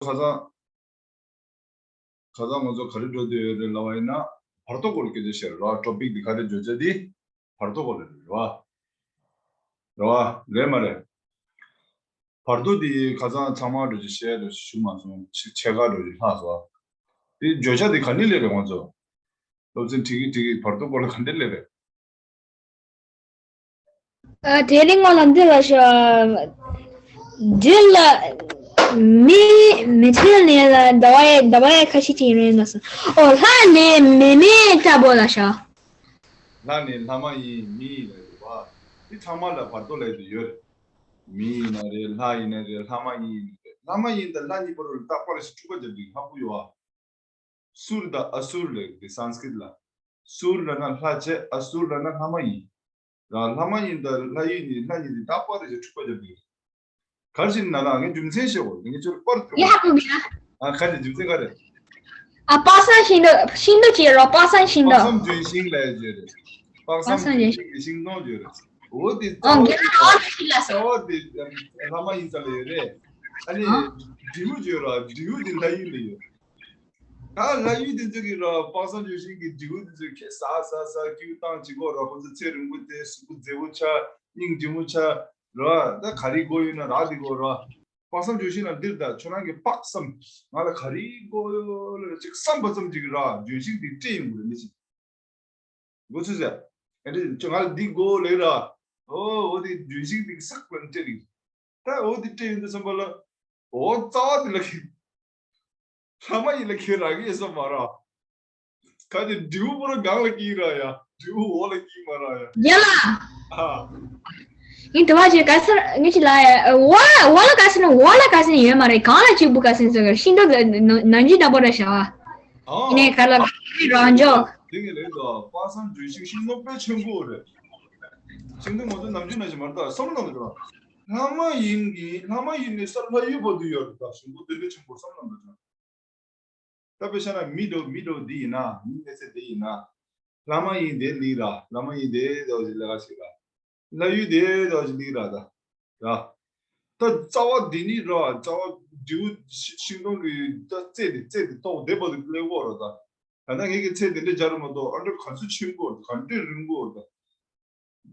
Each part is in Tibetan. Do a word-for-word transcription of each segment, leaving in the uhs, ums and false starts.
ཁ་སང་ཁ་སང་ང་ཚོ་ག་རེ་འགྲོ་འདོད་ཡོད་རེད་ལབ་པ་ཡིན་ན། བར་དོ་སྐོར་སྐད་ཆ་བཤད་རོགས། ཊོ་པིག་འདི་ག་རེ་བརྗོད་བྱ་འདི་བར་དོ་སྐོར་རེད་རོགས། རོགས་རེད་མ་རེད། བར་དོ་འདི་ཁ་སང་ཚང་མ་འགྲོ་རྒྱུ་བཤད་འགྲོ་ཞུ་མ་སོང་། ཕྱི་ཕྱེད་ཀ་འགྲོ་རྒྱུ་ལྷག་སོང་། འདི་བརྗོད་བྱ་འདི་ག་ནས་སླེབས་རེད་ང་ཚོ། སློབ་ཚན་ཁྲིད་ཀྱི་ཁྲིད་ཀྱི་བར་དོ་སྐོར་ལ་ག་འདྲ་སླེབས་རེད། ཨ། དེ་རིང་ང་ལ་འདི་ལ་ཤ། འདི་ལ་མི་མི་ཚེ་ནས་ལ་ཟླ་བ་ཡ་ཟླ་བ་ཡ་ཁ་ཤས་ཅིག་ཡིན་རེད་ན་སོ། ཨོ་ལྷ་ནས་མི་མི་ལྟ་བུ་ལ་ཤ། ལྷ་ནས་ལྷ་མ་ཡིན་མི་ཡིན་ལ་རེད་བ། འདི་ཚང་མ་ལ་བར་དོ་ལ་ཡོད་རེད། མི་ཡིན་ན་རེད། ལྷ་ཡིན་ན་རེད། ལྷ་མ་ཡིན་ཡིན་ན་རེད། ལྷ་མ་ཡིན་དང་ལྷ་གཉིས་བར་ལ་རྟག་པར་ཞིག་འཁྲུག་པ་རྒྱབ་དུས་ལྷ་སྐུ་ཡོད་བ། སུར་དང་ཨ་སུར་ལབ་ཀྱི་སཾ་སྐྲྀ་ཏ་ལ། སུར་ལབ་ན་ལྷ་བྱས། ཨ་སུར་ལབ་ན་ལྷ་མ་ཡིན། རང་ལྷ་མ་ཡིན་དང་ལྷ་ཡིན་ནི་ལྷ་ཡིན་ནི་རྟག་པར་རེ་ཞིག་འཁྲུག་པ་རྒྱབ་ཀྱི། ག་རེ་བྱས་ན་ལ་ངས་རྒྱུ་མཚན་བཤད་འོ། ངས་ཁྱོད་པར་ཡ་ཧ་གོ་གི་ཡ། ཨ་ཁ་ཅིག་རྒྱུ་མཚན་ག་རེ། ཨ་དཔག་བསམ་ཤིང་སྡོང་ཤིང་སྡོང་ཅེས་རོ། དཔག་བསམ་ཤིང་སྡོང་། དཔག་བསམ་ལྗོན་ཤིང་ལབ་ཡ་ཅེས་རེད། དཔག་བསམ་ལྗོན་ཤིང་གི་ཤིང་སྡོང་ཅེས་རེད། འོ་དེ་རྩ་བ་དེ་རྩ་བ་དེ་ལྷ་མ་ཡིན་ས་ལ་ཡོད་རེད། ཨ་ནི་འབྲས་བུ་ཅེས་རོ། འབྲས་བུ་དེ་ལྷ་ཡུལ་ལ་ཡོད། ད་ལྷ་ཡུལ་དེ་ཚོ་གི་ར་དཔག་བསམ་ལྗོན་ཤིང་གི་འབྲས་བུ་དེ་ཚོ་ཁྱེད་ཟ་ཟ་ཟ་ཀིའུ་བཏང་བྱེད་དགོས་ར། ཁོ་ཚོ་ཚེ་རིང་པོ་དེ་གཟུགས་པོ་མཛེས་པོ་ཆགས། སྙིང་རྗེ་མོ་ཆགས་ར། ད་ག་རེ་དགོས་ཡོད་ན་རག་དེ་དགོས་ར། དཔག་བསམ་ལྗོན་ཤིང་ལ་འདིར་ད་ཁྱོད་རང་གི་དཔག་བསམ་ང་ལ་ག་རེ་དགོས་ཡོད་ལ་ཅིག་བསམ་པ་ཙམ་ཅིག་ར་ལྗོན་ཤིང་དེ་སྤྲད་ཡོང་གི་རེད་མི་ཞིག་འགོ་ཚུགས་ཟེར། ཨ་ནི་ཁྱོད་ང་ལ་འདི་དགོས་ལེ་ར། ཨོ་འོ་དེ་ལྗོན་ཤིང་དེ་ཟག་པ་ནི་སྤྲད་ལེ། ད་འོ་དེ་སྤྲད་ཡོང་དུས་ཙམ་པ་ལ། འོ་རྩ་བ་དེ་ལ་ཁྱེད། ལྷ་མ་ཡིན་ལ་ཁྱེད་རག་གི་ཡོད་ས་མ་ར། ག་དེ་འབྲས་བུ་པོ་ར་གང་ལ་སྐྱེས་ར་ཡ། འབྲས་བུ་འོག་ལ་སྐྱེས་མ་ར་ཡ། རྒན་ལགས། ཨ། ཡིན་དུ་བ་ཅེ་ག་སར་ངི་ཅི་ལ་ཡ། འོ་འོ་ལ་ག་སེ་ན་འོ་ལ་ག་སེ་ན་ཡོད་མ་རེད། གང་ལ་གཅིག་པུ་ག་སེ་ན་ཟེར་ཤིང་སྡོང་ནམ་རྒྱུན་ལྟ་བུ་ར་ཤ་བ། ཨ། ཡིན་ནའི་ག་ལ་ག་རང་འཇོག་དེ་གི་ལས་དོ་དཔག་བསམ་ལྗོན་ཤིང་ཤིང་སྡོང་དཔེ་ཆེན་པོ་རེད། ཤིང་སྡོང་ང་ཚོ་ནམ་རྒྱུན་ན་ཞིག་མ་རེད། ད་བསམ་བློ་བཏང་དགོས། ལྷ་མ་ཡིན་གྱི་ལྷ་མ་ཡིན་ནི་ས་ལྷ་ཡུལ་བར་དུ་ཡོད་རེད། ད་ཞིང་པོ་དེ་འདྲ་ཆེན་པོ་བསམ་བློ་བཏང་དགོས། ད་དཔེ་བཞག་ན་མི་འདྲ་མི་འདྲ་འདི་ཡིན་ན། མི་གནས་ཚད་འདི་ཡིན་ན། ལྷ་མ་ཡིན་དེ་ལི་ར། ལྷ་མ་ཡིན་དེ་འདྲ་ཞིག་ལས་ཀ་ཞིག་ར། ལྷ་ཡུལ་དེ་འདྲ་ཞིག་ལི་ར། ད་ར། ད་རྩ་བ་འདི་ནི་ར། རྩ་བ་འབྲས་བུ་ཤི་ཤིང་སྡོང་གི་ད་རྩེ་དེ་རྩེ་དེ་ཐོག་དེ་བར་དུ་ལེགས་པོ་ར། ད་ད་ལྟ་ངེད་ཀྱི་ཚེ་དེ་འདྲ་སྦྱར་མ་གཏོགས་ཨ་འདྲ་ག་ཚོད་ཆེན་པོ་ག་འདྲ་རིང་པོ་ད།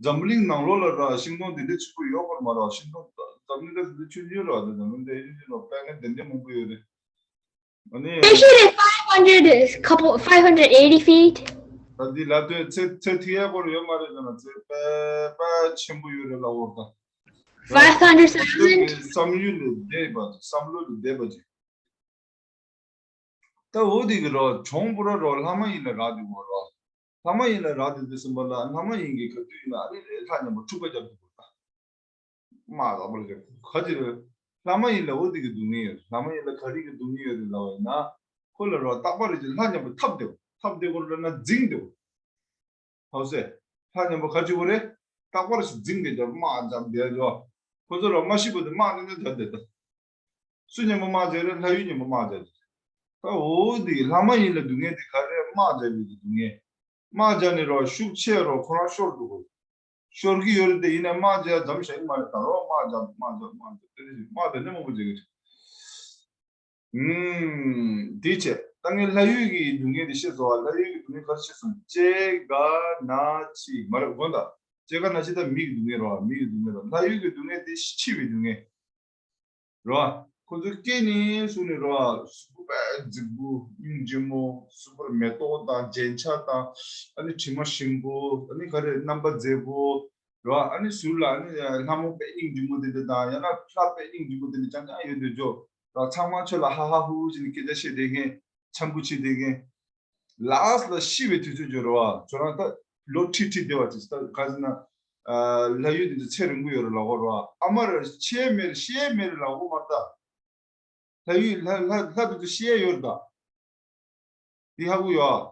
འཛམ་བུ་གླིང་ནང་ལོགས་ལ་ར་ཤིང་སྡོང་དེ་འདྲ་ཆེན་པོ་ཡོད་པར་མ་ར། ཤིང་སྡོང་འཛམ་གླིང་ལ་དེ་འདྲ་ཆུང་ཆུང་ར། དེ་འཛམ་གླིང་དེ་ཡིན་ཅི་ལོ་པད་ནི་དེ་འདྲ་མང་པོ་ཡོད་རེད། ཨ་ནི། They shoot it five hundred, couple, five hundred eighty feet. ད་འདི་ལ་དོན་ཚེ་ཚེ་ཐི་ཡ་སྐོར་ཡོད་མ་རེད་ཟེར་ན་ཚེ་དཔེ་དཔེ་ཆེན་པོ་ཡོད་རེད་ལ་འོར་ད། Five hundred thousand. བསམ་ཡུལ་ལས་འདས་པ་བསམ་བློ་ལས་འདས་པ་ཅིག་ད་འོ་དེ་གི་རོ་གྱོང་པོ་ར་རོ་ལྷ་མ་ཡིན་ལ་རག་དུས་གོ་རོ། ལྷ་མ་ཡིན་ལ་རག་དུས་དུས་ཟིན་པ་ལ་ལྷ་མ་ཡིན་གི་ག་དུས་ཡིན་ན་ཨ་ནི་རེ་ལྷ་མཉམ་པོ་འཁྲུག་པ་རྒྱབ་དུས་གོ་ད། མ་རག་པར་རེད་ག་ཅི་རེད། ལྷ་མ་ཡིན་ལ་འོ་དེ་གི་སྡུག་བསྔལ་ཡོད། ལྷ་མ་ཡིན་ལ་ག་རེ་གི་སྡུག་བསྔལ་ཡོད་རེད་ལབ་པ་ཡིན་ན། ཁོ་ལ་རོ་རྟག་པར་རེ་ཅིག་ལྷ་མཉམ་པོ་འཐབ་བསྡད་འཐབ་བསྡད་གོ་ར་ན་འཛིང་བསྡད་གོ་ཧོ་སེ། ལྷ་མཉམ་པོ་ག་ཅི་བོ་རེད། རྟག་པར་ཞིག་འཛིང་གི་རྒྱབ་དམག་རྒྱབ་བསྡད་འགྲོ། ཁོ་ཚོ་ར་མ་ཤི་བོ་དེ་དམག་ནི་ནི་རྒྱབ་བསྡད་ད། སུ་མཉམ་པོ་དམག་རྒྱབ་རེད། ལྷ་ཡུལ་མཉམ་པོ་དམག་རྒྱབ་རེད། ད་འོ་དེ་ལྷ་མ་ཡིན་ལ་སྡུག་བསྔལ་དེ་ག་རེ་དམག་རྒྱབ་ཡོད་ཀྱི་སྡུག་བསྔལ། དམག་རྒྱབ་ནི་རོ་ཤུགས་ཆེ་རོ་ཁོ་རང་ཤོར་འདུག་གོ་ཤོར་གི་ཡོད་རེད་དེ་ཡིན་ན་དམག་རྒྱབ་འཇམ་ཤ་ཡི་མ་རེད། ད་རོ་དམག་རྒྱབ་དམག་རྒྱབ་དམག་རྒྱབ་དེ་རེད་དམག་དེ་ནི་མང་པོ་རྒྱབ་ཀྱི་རེད། ཨུམ། དེ་བྱས་ད་ངས་ལྷ་ཡུལ་གྱི་སྡུག་བསྔལ་དེ་བཤད་སོང་བ། ལྷ་ཡུལ་གྱི་སྡུག་བསྔལ་ག་རེ་བཤད་སོང་། སྐྱེ་རྒ་ན་འཆི་མ་རེད་དགོངས་དག་སྐྱེ་རྒ་ན་འཆི་ད་མི་གི་སྡུག་བསྔལ་རོ། མི་གི་སྡུག་བསྔལ་རོ། ལྷ་ཡུལ་གྱི་སྡུག་བསྔལ་དེ་འཆི་བའི་སྡུག་བསྔལ་རོ། ཁོ་ཚོ་སྐྱེ་ནས་བཟུང་ནས་རོ། གཟུགས་པོ་དཔེ་རྫིག་པོ་སྙིང་རྗེ་མོ་གཟུགས་པོར་མེ་ཏོག་དང་རྒྱན་ཆ་དང་ཨ་ནི་དྲི་མ་ཞིམ་པོ་ཨ་ནི་ག་རེ་རྣམ་པ་མཛེས་པོ། རོ། ཨ་ནི་ཟུར་ལ་ཨ་ནི་ལྷ་མོ་དཔེ་སྙིང་རྗེ་མོ་དེ་འདྲ་དང་ཡང་ན་ལྷ་དཔེ་སྙིང་རྗེ་མོ་དེ་འདྲ་རྐྱང་རྐྱང་ཡོད་དུས་ཇོ། རོ། ཚང་མ་ཆོས་ལ་ཧ་ཧ་ཧུ་ཧུ་བྱས་ནས་སྐད་ཆ་བཤད་བསྡད་མཁན། འཆམ་པོ་བྱེད་བསྡད་མཁན། ལཱས་ལ་ཤི་བའི་དུས་ཚོད་ཇོ་རོ། ཁྱོད་རང་ད་ལོ་ཁྲི་ཁྲི་བསྡད་པ་དེ་ད་ག་ཟེར་ན། ལྷ་ཡུལ་དེ་ཚོ་ཚེ་རིང་པོ་ཡོད་རེད་ལབ་གོ་རོ། ཨ་མ་ར་ཤི་ཡས་མེད་རེད་ཤི་ཡས་མེད་རེད་ལབ་གོ་མ་རེད་ད། ལྷ་ཡུལ་ལྷ་ལྷ་ལྷ་དེ་ཚོ་ཤི་ཡས་ཡོད་རེད་ད། འདི་ཧ་གོ་ཡོད།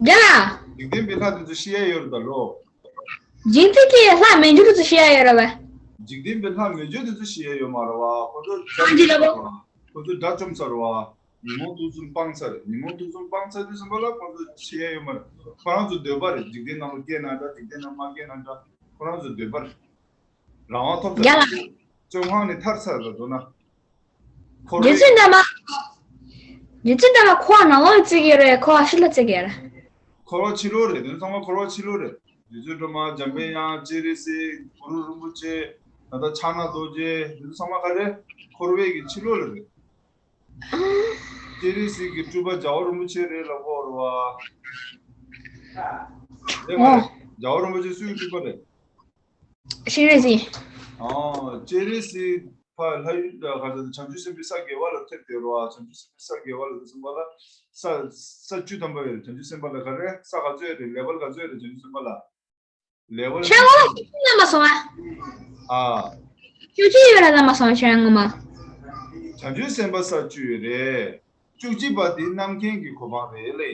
རྒན་ལགས། འཇིག་རྟེན་པའི་ལྷ་དེ་ཚོ་ཤི་ཡས་ཡོད་རེད་ད་ལོ། འཇིག་རྟེན་གྱི་ལྷ་མེད་རྒྱུ་དེ་ཚོ་ཤི་ཡས་ཡོད་རེད་པས། འཇིག་རྟེན་པའི་ལྷ་མེད་རྒྱུ་དེ་ཚོ་ཤི་ཡས་ཡོད་མ་རེད་བ། ཁོ་ཚོ་དགྲ་ཨ་འཇིག་ལ་བོ། ཁོ་ཚོ་དགྲ་བཅོམ་ཚར་བ། ཉོན་མོངས་དུག་གསུམ་སྤངས་ཚར། ཉོན་མོངས་དུག་གསུམ་སྤངས་ཚར་དུས་ཙམ་པ་ལ་ཁོ་ཚོ་ཤི་ཡས་ཡོད་མ་རེད། ཁོ་རང་ཚོ་འདོད་པ་རེད། འཇིག་རྟེན་ནང་ལ་སྐྱེས་ན་འདྲ་འཇིག་རྟེན་ནང་མ་སྐྱེས་ན་འདྲ་ཁོ་རང་ཚོ་འདོད་པ་རེད། རང་དབང་ཐོབ་ཚར། རྒན་ལགས། བཙོན་ཁང་ནས་ཐར་ཚར་ལ་འདོད་ན། འཁོར་བའི་རྗེ་བཙུན་བདག་མ། རྗེ་བཙུན་བདག་མ་འཁོར་བ་ནང་ལོགས་བརྩི་གི་རེད། འཁོར་བ་ཕྱི་ལ་བརྩི་གི་རེད། འཁོར་བ་ཕྱི་ལོགས་རེད། དེ་ཚང་མ་འཁོར་བ་ཕྱི་ལོགས་རེད། རྗེ་བཙུན་སྒྲོལ་མ། འཇམ་དཔལ་དབྱངས། སྤྱན་རས་གཟིགས། གུ་རུ་རིན་པོ་ཆེ། ད་ལྟ་ཕྱག་ན་རྡོ་རྗེ། དེ་ཚོ་ཚང་མ་ག་རེ། འཁོར་བའི་གི་ཕྱི་ལོགས་ལ་རེད། སྤྱན་རས་གཟིགས་ཀྱི་སྤྲུལ་པ་རྒྱལ་བ་རིན་པོ་ཆེ་རེད་ལབ་དགོས་རེད་བ། རེད་མ་རེད། རྒྱལ་བ་རིན་པོ་ཆེ་སུའི་སྤྲུལ་པ་རེད། སྤྱན་རས་གཟིགས། ཨ། སྤྱན་རས་གཟིགས་ཕར་ལྷ་ཡུལ་ག་ཚོད་བྱང་ཆུབ་སེམས་དཔའི་ས་བརྒྱད་པ་ལ་ཐེབས་བསྡད་རེད་བ། བྱང་ཆུབ་སེམས་དཔའི་ས་བརྒྱད་པ་ལ་དེ་ཚང་མ་ལ་ས་ས་བཅུ་ཐམ་པ་ཡོད་རེད། བྱང་ཆུབ་སེམས་དཔའ་ལ་ག་རེ་ས་ག་ཚོད་ཡོད་རེད། ལེ་ཝལ་ག་ཚོད་ཡོད་རེད། བྱང་ཆུབ་སེམས་དཔའ་ལ། ལེ་ཝལ་ཁྱོད་ངོ་མ་ཤེས་ན་མ་སོང་ཨ། ཨ། བཅུ་གཅིག་ཡོད་ར་ལ་མ་སོང་ཁྱོད་ངོ་མ། བྱང་ཆུབ་སེམས་དཔའ་ས་བཅུ་ཡོད་རེད། བཅུ་གཅིག་པ་དེ་རྣམ་མཁྱེན་གྱི་གོ་འཕང་རེད་ལེ།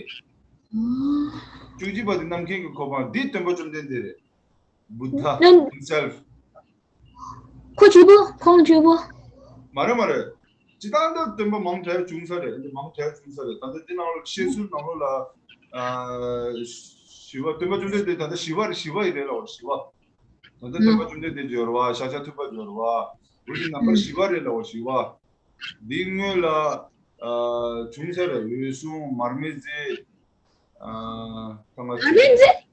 བཅུ་གཅིག་པ་དེ་རྣམ་མཁྱེན་གྱི་གོ་འཕང་འདི་སྟོན་པ་བཅོམ་ལྡན་འདས་རེད། Buddha རྣམ- himself. ཁོ་བཅུ་པོ། ཁོང་བཅུ་པོ། མ་རེད་མ་རེད། སྤྱིར་བཏང་ད་སྟོན་པ་མང་དྲགས་བྱུང་ས་རེད། འདི་མང་དྲགས་བྱུང་ས་རེད། ད་ལྟ་འདི་ནང་ལ་བཤད་སྲོལ་ནང་ལོགས་ལ། ཨ། ཞི་བ་སྟོན་པ་བཅོམ་ལྡན་འདས་ད་ལྟ་ཞི་བ་རེད། ཞི་བ་ཡི་རེད་ལ་བ་ཞི་བ། ད་ལྟ་སྟོན་པ་བཅོམ་ལྡན་འདས་སྦྱོར་བ། ཤཱཀྱ་ཐུབ་པ་སྦྱོར་བ། འོ་དེ་རྣམ་པར་ཞི་བ་རེད་ལ་བ་ཞི་བ། འདིའི་སྔོན་ལ། ཨ། བྱུང་ས་རེད། འོད་སྲུང་། མར་མེ་མཛད། ཨ། ད་ང་། མར་མེ་མཛད།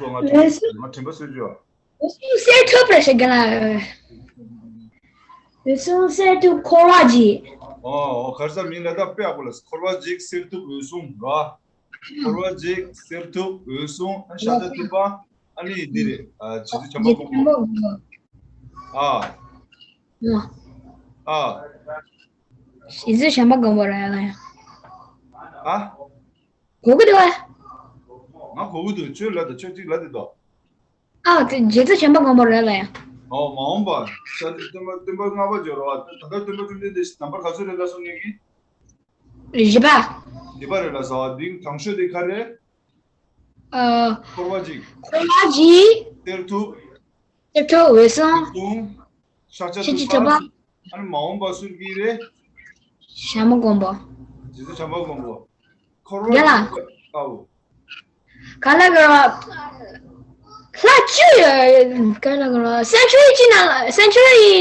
ང་དྲན་པ་གསོས་ཅོ། འོད་སྲུང་གསེར་ཐུབ་རེད་ཟེར་གི་ན། འོད་སྲུང་གསེར་ཐུབ་འཁོར་བ་འཇིག་ཨོ་ཨོ་གར་ས་མིང་ལ་ད་དཔེ་ཡག་པོ་ལ་འཁོར་བ་འཇིག་གསེར་ཐུབ་འོད་སྲུང་ར། འཁོར་བ་འཇིག་གསེར་ཐུབ་འོད་སྲུང་ཨ་ཤཱཀྱ་ཐུབ་པ་ཨ་ནི་འདི་རེད། ཨ་རྗེ་བཙུན་བྱམས་པ་མགོན་པོ། ཨ། ཨ། རྗེ་བཙུན་བྱམས་པ་མགོན་པོ་རེད་ལ་ཡ། ཨ། གོ་གི་འདུག་ཨ། ང་གོ་གི་འདུག་ཁྱོད་ལ་ད་ཁྱོད་གཅིག་ལ་དེ་དོ། ཨ། དེ་རྗེ་བཙུན་བྱམས་པ་མགོན་པོ་རེད་ལ་ཡ། ཨོ་མ་འོངས་པ་ཤཱཀྱ་སྟོན་པ་སྟོན་པ་ལྔ་པ་སྦྱོར་བ་ད་ལྟ་སྟོན་པ་བཅོམ་ལྡན་འདས་ནམ་བར་ག་ཚོད་རེད་ལ་སོང་ངེས་ཀྱི། བཞི་པ། བཞི་པ་རེད་ལ་ཟ་བ་འདི་དང་ཤོས་དེ་ག་རེད། ཨ། འཁོར་བ་འཇིག་འཁོར་བ་འཇིག་གཏེར་ཐུབ། གཏེར་ཐུབ་འོད་སྲུང་། འོད་སྲུང་། ཤཱཀྱ་ཤཱཀྱ་ཐུབ་པ། ཐུབ་པ། ཨ་ནི་མ་འོངས་པ་སུ་གི་རེད། བྱམས་པ་མགོན་པོ། རྗེ་བཙུན་བྱམས་པ་མགོན་པོ། འཁོར་བ་རྒན་ལགས། འཇིག་ཨའོ། ག་ལ་ག་ལ། ལྷ་བཅུ་ཡོད། ག་ལ་ག་ལ་སེན་ཅུ་རི་གཅིག་ནང་ལ་སེན་ཅུ་རི།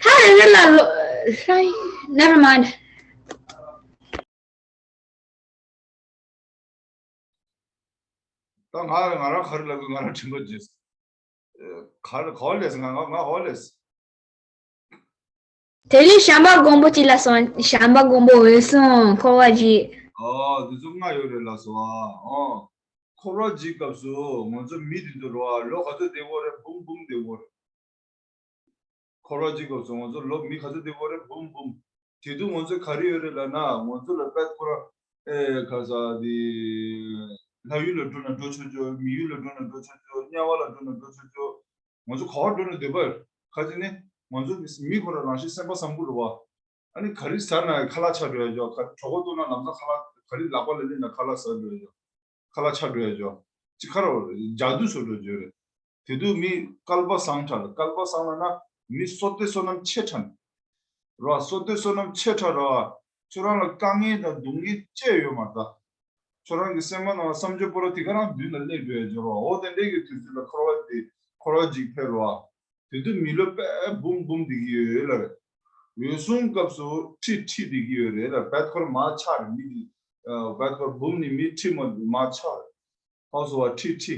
ལྷ་རེ་རེ་ལ་ལོ། ལྷ། Never mind. ད་ང་ང་རང་ག་རེ་ལབ་དགོས། ང་རང་དྲན་པ་བརྗེད་སོང་། ག་རེ་ག་པར་སླེབས་སོང་། ང་ང་ང་ག་པར་སླེབས་སོང་། དེ་ནས་བྱམས་པ་མགོན་པོ་གཅིག་ལ་སོང་། བྱམས་པ་མགོན་པོ་འོད་སྲུང་འཁོར་བ་འཇིག་ཨ་དེ་ཚོ་ལྔ་ཡོད་རེད་ལགས་སོ། ཨ་འཁོར་བ་འཇིག་སྐབས་སུ་ང་ཚོ་མི་དེ་ཚོ་རོ་ཨ་ལོ་ག་ཚོད་བསྡད་ཡོད་རེད། འབུམ་འབུམ་བསྡད་ཡོད་རེད། འཁོར་བ་འཇིག་སྐབས་སུ་ང་ཚོ་ལོ་མི་ག་ཚོད་བསྡད་ཡོད་རེད། འབུམ་འབུམ། དེ་དུས་ང་ཚོ་ག་རེ་ཡོད་རེད་ལབ་ན་ང་ཚོ་ལ་དཔལ་ཁོ་ར་ཨེ་ག་ས་དེ་ལྷ་ཡུལ་ལ་འགྲོ་ན་འགྲོ་ཆོག་ཆོག་མི་ཡུལ་ལ་འགྲོ་ན་འགྲོ་ཆོག་ཆོག་དམྱལ་བ་ལ་འགྲོ་ན་འགྲོ་ཆོག་ཆོག་ང་ཚོ་ག་པར་འགྲོ་ན་འདོད་པ་ཡོད། ག་ཅི་ནི་ང་ཚོ་མི་ཁོ་ར་རང་བཞིན་སེམས་པ་བཟང་པོ་རེད་བ། ཨ་ནི་ག་རེ་ཟ་ན་ཁ་ལག་ཆག་འགྲོ་ཡ་ཡོད། ག་གྲོད་ཁོག་ལྟོགས་ན་ལམ་སང་ཁ་ལག་ག་རེ་ལག་པ་ལ་སླེབས་ན་ཁ་ལག་ཟ་འགྲོ་ཡ་ཡོད། ཁ་ལག་ཆག་འགྲོ་ཡ་ཡོད། ཅི་ཁ་ར་འཇའ་དུས་སུ་འགྲོ་རྒྱུ་རེད། དེ་དུས་མི་སྐལ་པ་བཟང་དྲགས་ལ་སྐལ་པ་བཟང་ལ་ན་མི་བསོད་བདེ་བསོད་ནམས་ཆེ་དྲགས་ནི། རོ་བསོད་བདེ་བསོད་ནམས་ཆེ་དྲགས་རོ། ཁྱོད་རང་ལ་དཀའ་ངལ་དང་སྡུག་བསྔལ་ཅི་ཡོད་མ་རེད་ད། ཁྱོད་རང་གི་སེམས་པ་ནང་བསམ་བརྗོད་པོ་ར་དེ་ག་རང་མདུན་ལ་སླེབས་འགྲོ་ཡ་ཅིག་རོ། འོ་དེ་འདྲའི་གི་དུས་ཚོད་ལ་འཁོར་བ་འདི་འཁོར་བ་འཇིག་འཕེལ་རོ། དེ་དུས་མི་ལོ་དཔེ་འབུམ་འབུམ་བསྡད་ཀྱི་ཡོད་ལ་རེད། འོད་སྲུང་སྐབས་སུ་ཁྲི་ཁྲི་བསྡད་ཀྱི་ཡོད་རེད་ལ་བད་ཁོར་མ་ཆག་རེད། མི་འདི་བད་ཁོར་འབུམ་ནི་མི་ཁྲི་མ་མ་ཆག་རེད། ཧོ་སོ་བ་ཁྲི་ཁྲི།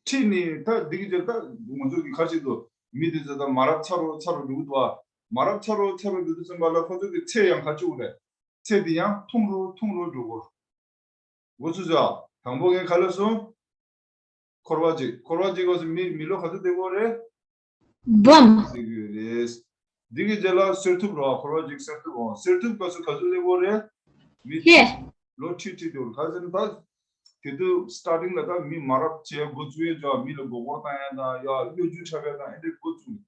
ཁྲི་ནི་ད་འདི་གི་ཅིག་ད་ང་ཚོ་གི་ཁ་ཅིག་ཏུ་མི་འདི་ཚོ་ད་མ་རབས་ཚ་རུ་ཚ་རུ་འགྲོ་གི་འདུག་བ། མ་རབས་ཚ་རུ་ཚ་རུ་འགྲོ་དུས་ཙམ་པ་ལ་ཁོ་ཚོ་གི་ཚེ་ཡང་ག་ཅིག་རེད། ཚེ་འདི་ཡང་ཐུང་རུ་ཐུང་རུ་འགྲོ་གོ། འོ་ཚོ་ཚོ། དང་པོ་ངས་ག་ལབ་སོང་། འཁོར་བ་འཇིག་འཁོར་བ་འཇིག་སྐབས་སུ་མི་མི་ལོ་ག་ཚོད་བསྡད་ཡོད་རེད། འབུམ། བསྡད་ཡོད་རེད། འདི་གི་རྗེས་ལ་གསེར་ཐུབ་རོ། འཁོར་བ་འཇིག་གསེར་ཐུབ་འོང་། གསེར་ཐུབ་སྐབས་སུ་ག་ཚོད་སླེབས་ཡོད་རེད། མི། ཧེ། ལོ་ཁྲི་ཁྲི་འགྲོ་ག་ཚོད་ད། དེ་དུས་སི་ཊར་ཊིང་ལ་ད་མི་མ་རབས་བྱས་འགོ་བཙུགས་ཡས་ཅོ་མི་ལ་མགོ་སྐོར་བཏང་ཡས་དང་ཡ་གཡོ་སྒྱུ་འཁྲབ་ཡས་དང་ཨེ་འདྲས་འགོ་བཙུགས།